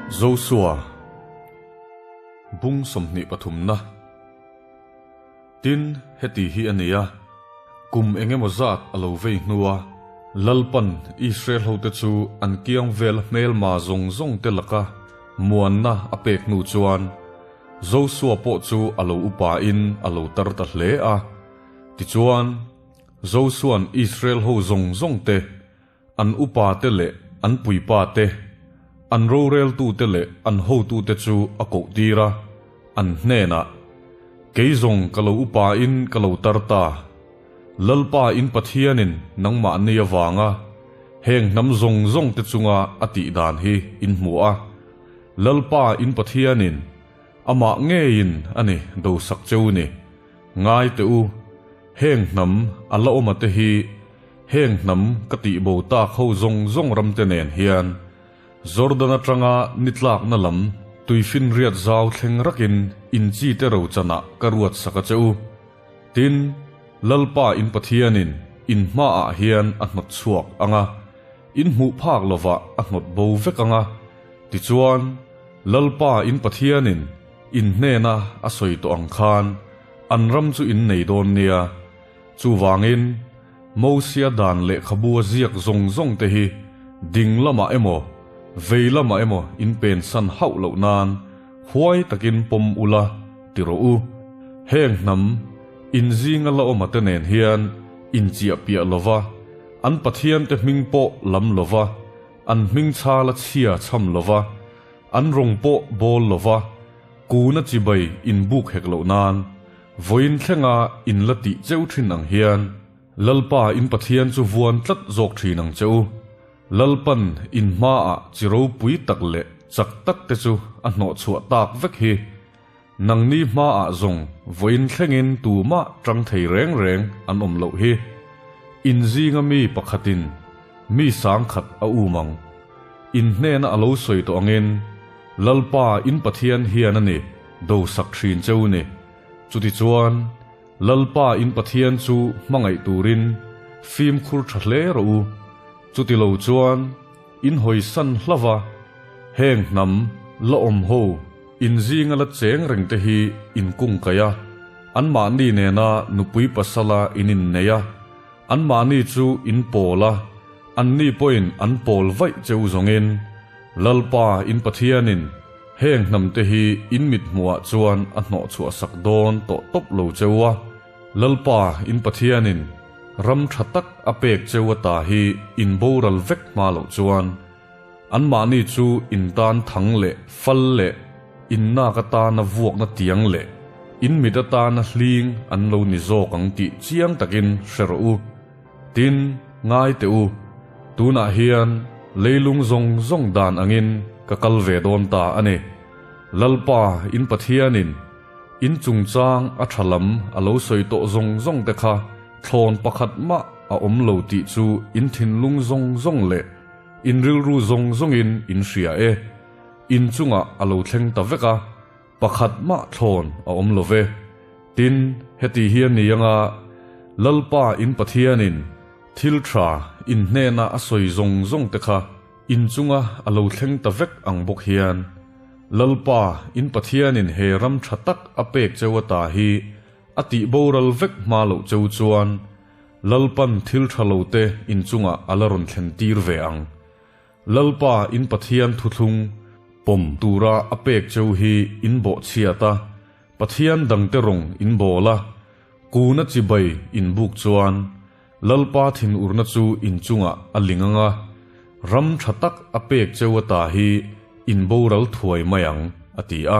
Josua Bung 23 na. Tin, heti hi a ni a, kum eng emaw zat a lo vei hnua Lalpan Israel hote chu an kiang vel hmelma zawng zawng te laka muanna a pek hnu chuan Josua pawh chu a lo upa in a lo tar ta hle a. Tichuan, Josua'n Israel ho zawng zawng te, An upate leh an puipate, an roreltute leh an hotute chu a kohtir a, an hnenah, Kei zawng ka lo upain ka lo tar ta. Lalpa in Pathianin nangmahni avanga heng hnam zawng zawngte chunga a tih dan hi in hmu a. Lalpa in Pathianin amah ngeiin a ni dosak cheu ni. Ngai teh u, heng hnam a la awma te hi Heng hnam ka tih bo tak ho zawng zawng ramte nen hian Jordan atanga ni tlakna lam tuifinriat zau thleng rakin in chi te rochanah ka ruat sak a che u. Tin, Lalpa in Pathianin in hmaah hian a hnawt chhuak ang a, in hmuh phak lovah a hnawt bo vek ang a. Tichuan, Lalpa in Pathianin in hnena a sawi tawh ang khan an ram chu in nei dawn nia. Chuvangin, Mosia dan lehkhabu a ziak zawng zawng te hi ding lamah emaw, vei lamah emaw in pensan hauh loh nan huai takin pawm ula ti rawh u. Heng hnam, in zinga la awma te nen hian inchiah piah lova, an pathiante hming pawh lam lova, an hming chhala chhia chham lova, an rawng pawh bawl lova, kuna chibai inbuk hek loh nan, Vawiin thlenga in la tih cheu thin ang hian Lalpa in Pathian chu vuan tlat zawk thin ang che u. Lalpan in hmaah chi ropui tak leh chak tak te chu a hnawh chhuah tak vek hi. Nangni hmaah zawng vawiin thlengin tumah tang thei reng reng an awm loh hi. In zinga mi pakhatin mi sangkhat a um ang. In hnena a lo sawi tawh angin Lalpa in Pathian hian a ni dosak thin cheu ni. Chutichuan, Lalpa in Pathian chu hmangaih turin fimkhur tha hle rawh u. Chutilo chuan, in hawisan hlauh a, heng hnam, la awm ho, in zinga la cheng reng te hi in kungkaih a, anmahni nena nupui pasala in innei a, Anmahni chu in pawl a, anni pawhin an pawl vaih cheu zawngin, Lalpa in Pathianin heng hnamte hi in mithmuhah chuan a hnawhchhuah sak dawn tawh tawp lo cheu a, Lalpa in Pathianin ram tha tak a pek cheu ata hi in boral vek hma loh chuan, anmahni chu in tan thang leh fal leh in nak atana vuakna tiang leh in mit atana hling an lo ni zawk ang tih chiang takin hre rawh u. Tin, ngai teh u, tunah hian leilung zawng zawng dan angin ka kal ve dawn ta a ni. Lalpa in Pathianin in chungchang a tha lam a lo sawi tawh zawng zawng te kha thlawn pakhat mah a awm lo tih chu in thinlung zawng zawng leh In rilru zawng zawngin in hria e. In chungah a lo thleng ta vek a, pakhat mah thlawn a awm lo ve. Tin, heti hi a ni anga, Lalpa in Pathianin thil tha in hnena a sawi zawng zawng te kha in chunga a lo thleng ta vek ang bawk hian, Lalpa in Pathianin he ram tha tak a pek cheu ata hi a tih boral vek hma loh cheu chuan, Lalpan thil tha lo te in chungah a la rawn thlen tir ve ang. Lalpa in Pathian thuthlung pawm tura a pek cheu hi in bawh chhiat a, Pathian dangte rawng in bawl a, kuna chibai in buk chuan Lalpa thinurna chu in chungah a ling ang a, ram tha tak a pek cheu ata hi in boral thuai mai ang, a ti a.